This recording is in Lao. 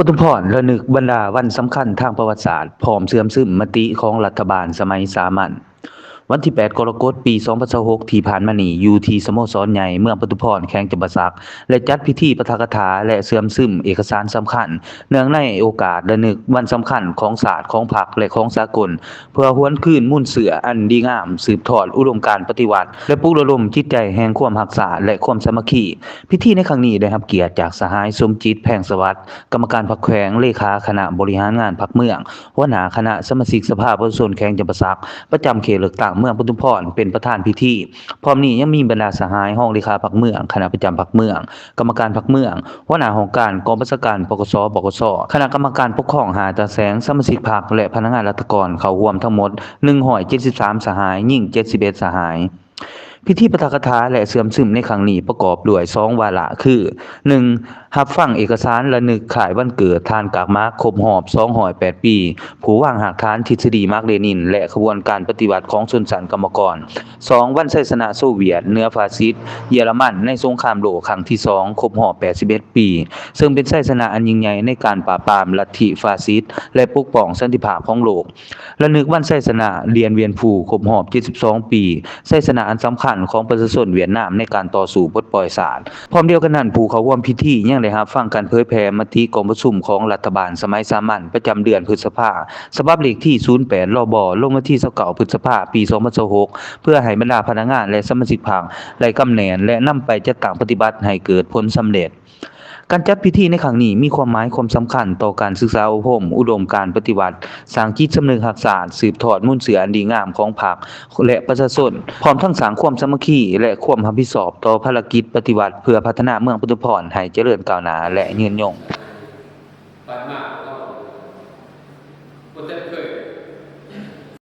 ປະທຸມພອນລະນຶກບັນດາວັນສຳຄັນທາງປະຫວັດສາດ ພ້ອມເຊື່ອມຊຶມມະຕິຂອງລັດຖະບານສະໄໝສາມັນ. ວັນທີແປດ ກໍລະກົດ ປີສອງພັນຊາວຫົກ ທີ່ຜ່ານມານີ້ ຢູ່ທີ່ສະໂມສອນໃຫຍ່ເມືອງປະທຸມພອນ ແຂວງຈຳປາສັກ ໄດ້ຈັດພິທີປາຖະກະຖາ ແລະ ເຊື່ອມຊຶມເອກະສານສຳຄັນ ເນື່ອງໃນໂອກາດລະນຶກວັນສຳຄັນຂອງຊາດ, ຂອງພັກ ແລະ ຂອງສາກົນ ເພື່ອຫວນຄືນມູນເຊື້ອອັນດີງາມ, ສືບທອດອຸດົມການປະຕິວັດ ແລະ ປຸກລະດົມຈິດໃຈແຫ່ງຄວາມຮັກຊາດ ແລະ ຄວາມສາມັກຄີ. ພິທີໃນຄັ້ງນີ້ໄດ້ຮັບກຽດຈາກສະຫາຍ ສົມຈິດ ແພງສະຫວັດ ກຳມະການພັກແຂວງ, ເລຂາຄະນະບໍລິຫານງານພັກເມືອງ, ຫົວໜ້າຄະນະສະມາຊິກສະພາປະຊາຊົນແຂວງຈຳປາສັກ ປະຈຳເຂດເລືອກຕັ້ງເມືອງປະທຸມພອນ ເປັນປະທານພິທີ. ພ້ອມນີ້ຍັງມີບັນດາສະຫາຍຮອງເລຂາພັກເມືອງ, ຄະນະປະຈຳພັກເມືອງ, ກຳມະການພັກເມືອງ, ຫົວໜ້າຫ້ອງການກອງບັນຊາການ ປກສ ປກສ, ຄະນະກຳມະການປົກຄອງຫ້າຕາແສງ, ສະມາຊິກພັກ ແລະ ພະນັກງານລັດຖະກອນເຂົ້າຮ່ວມທັງໝົດໜຶ່ງຮ້ອຍເຈັດສິບສາມສະຫາຍ, ຍິງເຈັດສິບເອັດສະຫາຍ. ພິທີປາຖະກະຖາ ແລະ ເຊື່ອມຊຶມໃນຄັ້ງນີ້ປະກອບດ້ວຍສອງວາລະ ຄື ໜຶ່ງ ຮັບຟັງເອກະສານລະນຶກຄ້າຍວັນເກີດທ່ານກາກໝາກຄົບຮອບສອງຮ້ອຍແປດປີ ຜູ້ວາງຮາກຖານທິດສະດີມາກເລນິນ ແລະ ຂະບວນການປະຕິວັດຂອງຊົນຊັ້ນກຳມະກອນ. ສອງ ວັນໄຊຊະນະໂຊວຽດເໜືອຟາຊິດເຢຍລະມັນໃນສົງຄາມໂລກຄັ້ງທີສອງ ຄົບຮອບແປດສິບເອັດປີ ເຊິ່ງເປັນໄຊຊະນະອັນຍິ່ງໃຫຍ່ໃນການປາບປາມລັດທິຟາຊິດ ແລະ ປົກປ້ອງສັນຕິພາບຂອງໂລກ. ລະນຶກວັນໄຊຊະນະດຽນວຽນຟູ ຄົບຮອບເຈັດສິບສອງປີ, ໄຊຊະນະອັນສຳຄັນຂອງປະຊາຊົນຫວຽດນາມໃນການຕໍ່ສູ້ປົດປ່ອຍຊາດ. ພ້ອມດຽວກັນນັ້ນ, ຜູ້ເຂົ້າຮ່ວມພິທີຍັງໄດ້ຮັບຟັງການເຜີຍແຜ່ມະຕິກອງປະຊຸມຂອງລັດຖະບານສະໄໝສາມັນປະຈຳເດືອນພຶດສະພາ ສະບັບເລກທີສູນແປດ ລບ ລົງວັນທີຊາວເກົ້າ ພຶດສະພາ ປີສອງພັນຊາວຫົກ ເພື່ອໃຫ້ບັນດາພະນັກງານ ແລະ ສະມາຊິກພັກໄດ້ກຳແໜ້ນ ແລະ ນຳໄປຈັດຕັ້ງປະຕິບັດໃຫ້ເກີດຜົນສຳເລັດ. ການຈັດພິທີໃນຄັ້ງນີ້ມີຄວາມໝາຍຄວາມສຳຄັນຕໍ່ການສຶກສາອົບຮົມ, ອຸດົມການປະຕິວັດ, ສ້າງຈິດສຳນຶກຮັກຊາດ, ສືບທອດມູນເຊື້ອອັນດີງາມຂອງພັກ ແລະ ປະຊາຊົນ, ພ້ອມທັງສ້າງຄວາມສາມັກຄີ ແລະ ຄວາມຮັບຜິດຊອບຕໍ່ພາລະກິດປະຕິວັດ ເພື່ອພັດທະນາເມືອງປະທຸມພອນໃຫ້ຈະເລີນກ້າວໜ້າ ແລະ ຍືນຍົງ.